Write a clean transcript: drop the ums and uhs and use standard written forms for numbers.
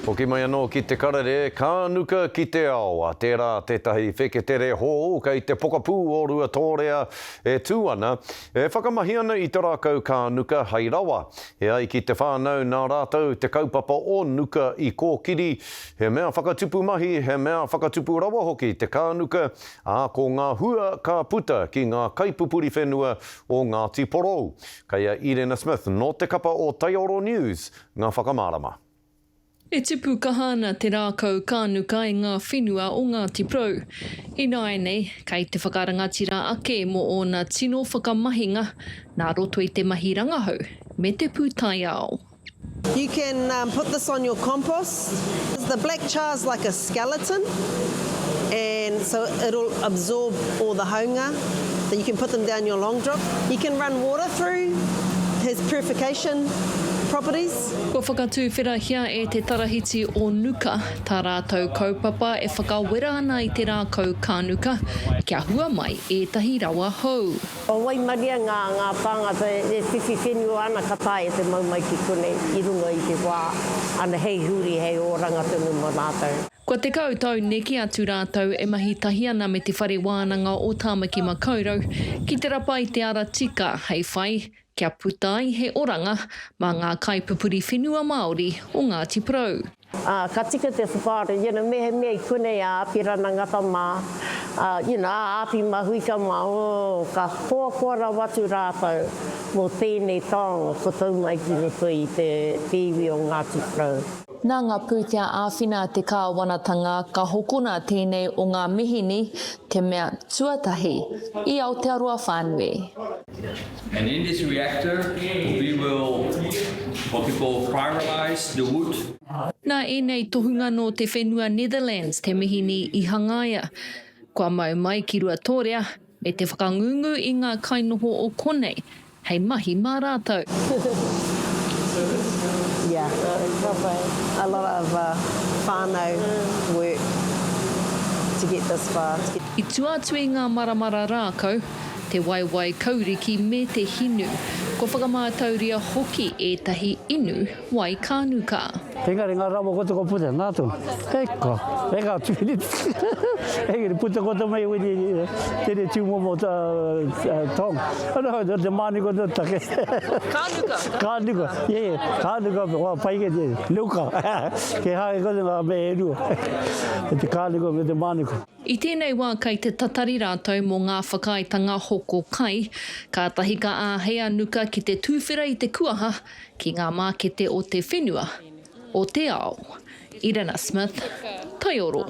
Hoki mai anō ki te karere, ka nuka ki te ao, a tērā tētahi wheketere hou kei te pokapū o Ruatōrea e tū ana, e whakamahi ana i te rākau kānuka hei rawa. E ai ki te whānau nā rātou te kaupapa o Nuka i kōkiri, he mea whakatupu mahi, he mea whakatupu rawa hoki te kānuka, ā, ko ngā hua ka puta ki ngā kaipupuri whenua o Ngāti Porou. Kei a Irena Smith nō te kapa o Taioro News ngā whakamārama. E tupu kaha ana te rākau kānuka i ngā whenua o Ngāti Porou. Ināianei, kei te whakarangatira ake mō ōna tino whakamahinga nā roto i te mahi rangahau me te pūtaiao. You can put this on your compost. The black char is like a skeleton and so it'll absorb all the haunga. So you can put them down your long drip. You can run water through, has purification properties. Kua whakatuwherahia e te Tarahiti o Nuka tā rātou kaupapa e whakawera ana i te rākau kānuka kia hua mai ētahi rawa hou. Kua waimaria ngā ngā tāngata e whiwhi whenua ana ka taea te mau mai ki konei i runga i te wā ana hei huri hei oranga tonu mō rātou. Kua 10 tau neke atu rātou e mahi tahi ana me Te Whare Wānanga o Tāmaki Makaurau ki te rapa i te ara tika hei whai Kia puta ai he oranga mā ngā kaipupuri whenua Māori o Ngāti Porou. Ā, ka tika te whakaaro, you know, mehemea i konei a Apirana Ngata mā, ā, you know, a Api Mahuika mā, oh, ka koakoa rawa atu rātou mō tēnei taonga kua tau mai ki roto i te, te iwi o Ngāti Porou. Nā ngā pūtea āwhina a te kāwanatanga ka hokona tēnei o ngā mihini, te mea tuatahi i Aotearoa whānui. And in this reactor we will what we call pyrolyze the wood. Nā ēnei tohunga nō te whenua Netherlands te mihini i hangaia. Kua mau mai ki Ruatōrea me te whakangungu i ngā kainoho o konei hei mahi mā rātou. Yeah, a lot of whānau work to get this far. I tua atu i ngā maramara rākau, te waewae kauriki me te hinu, kua whakamātauria hoki ētahi inu wai kānuka. Engari nga rawa koto ko puta, na to, e ka, e ka tuwhiri, engari puta koto mai wini tere tūmomo tong. Ano, te māni koto take. Kānuka. Kānuka, yeah, yeah, kānuka, wa pai ke te, nuka. Ke hae koto ngā me e rua. Te kānuka me te mānuka. I tēnei wā kei te tatari rātou mō ngā whakaaetanga hoko kai, kātahi ka āhei a Nuka ki te tūwhera i te kuaha ki ngā mākete o te whenua, o te ao. Irena Smith, Taioro.